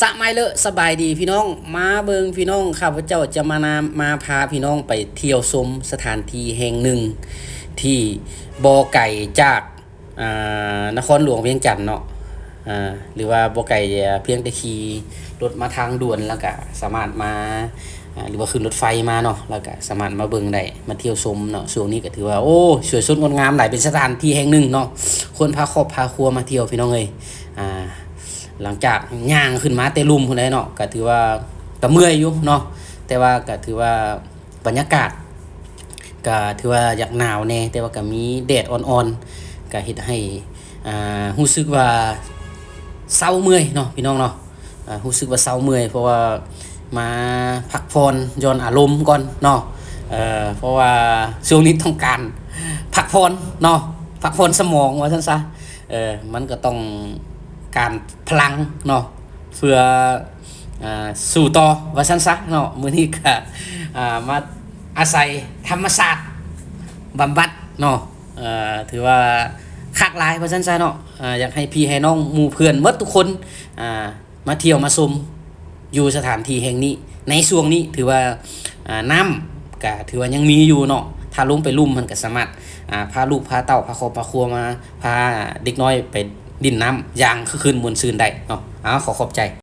ສະໄໝເລີ ສະບາຍດີພີ່ນ້ອງ. ມາເບິ່ງພີ່ນ້ອງ, ຂ້າພະເຈົ້າຈະມານຳ ມາພາພີ່ນ້ອງໄປທ່ຽວຊົມສະຖານທີ່ແຫ່ງໜຶ່ງ ທີ່ບໍ່ໄກຈາກ ອ່າ ນະຄອນຫຼວງວຽງຈັນເນາະ, ອ່າ ຫຼືວ່າບໍ່ໄກ, ພຽງແຕ່ຂີ່ລົດມາທາງດ່ວນ ແລ້ວກະສາມາດມາ ອ່າ ຫຼືວ່າຂຶ້ນລົດໄຟມາເນາະ, ແລ້ວກະສາມາດມາເບິ່ງໄດ້ ມາທ່ຽວຊົມເນາະ. ຊ່ວງນີ້ກໍຖືວ່າ ໂອ້ ສວຍສົດງົດງາມຫຼາຍ, ເປັນສະຖານທີ່ແຫ່ງໜຶ່ງເນາະ, ຄວນພາຄອບພາຄົວມາທ່ຽວ ພີ່ນ້ອງເອີຍ. ອ່າ ຫຼັງຈາກຍ່າງຂຶ້ນມາແຕ່ລຸ່ມພຸ້ນແຫຼະເນາະ, ກໍຖືວ່າກໍເມື່ອຍຢູ່ເນາະ, ແຕ່ວ່າກໍຖືວ່າບັນຍາກາດກໍຖືວ່າຢາກໜາວແດ່, ແຕ່ວ່າກໍມີແດດອ່ອນໆ ກໍເຮັດໃຫ້ ອ່າ ຮູ້ສຶກວ່າເຊົາເມື່ອຍເນາະ ພີ່ນ້ອງເນາະ. ອ່າ ຮູ້ສຶກວ່າເຊົາເມື່ອຍ ເພາະວ່າມາພັກຜ່ອນຢ່ອນອາລົມກ່ອນເນາະ, ເອີ ເພາະວ່າຊ່ວງນີ້ຕ້ອງການພັກຜ່ອນເນາະ, ພັກຜ່ອນສະໝອງວ່າຊັ້ນຊະ. ເອີ ມັນກໍຕ້ອງການພະລັງເນາະ ເພື່ອ ອ່າ ສູ້ຕໍ່ວ່າຊັ້ນຊະເນາະ. ມື້ນີ້ກໍ ອ່າ ມາອາໄສທຳມະຊາດບຳບັດເນາະ, ເອີ ຖືວ່າຄັກຫຼາຍວ່າຊັ້ນຊະເນາະ. ອ່າ ຢາກໃຫ້ພີ່ໃຫ້ນ້ອງໝູ່ເພື່ອນໝົດທຸກຄົນ ອ່າ ມາທ່ຽວມາຊົມຢູ່ສະຖານທີ່ແຫ່ງນີ້. ໃນຊ່ວງນີ້ຖືວ່າ ອ່າ ນ້ຳກະຖືວ່າຍັງມີຢູ່ເນາະ, ຖ້າລົງໄປລຸ່ມຫັ້ນກະສາມາດ ອ່າ ພາລູກພາເຕົ້າ ພາຄອບພາຄົວມາ ພາເດັກນ້ອຍໄປຫຼິ້ນນ້ຳຢ່າງຄຶກຄື້ນມ່ວນຊື່ນໄດ້ເນາະ. ເອົາ ຂໍຂອບໃຈ.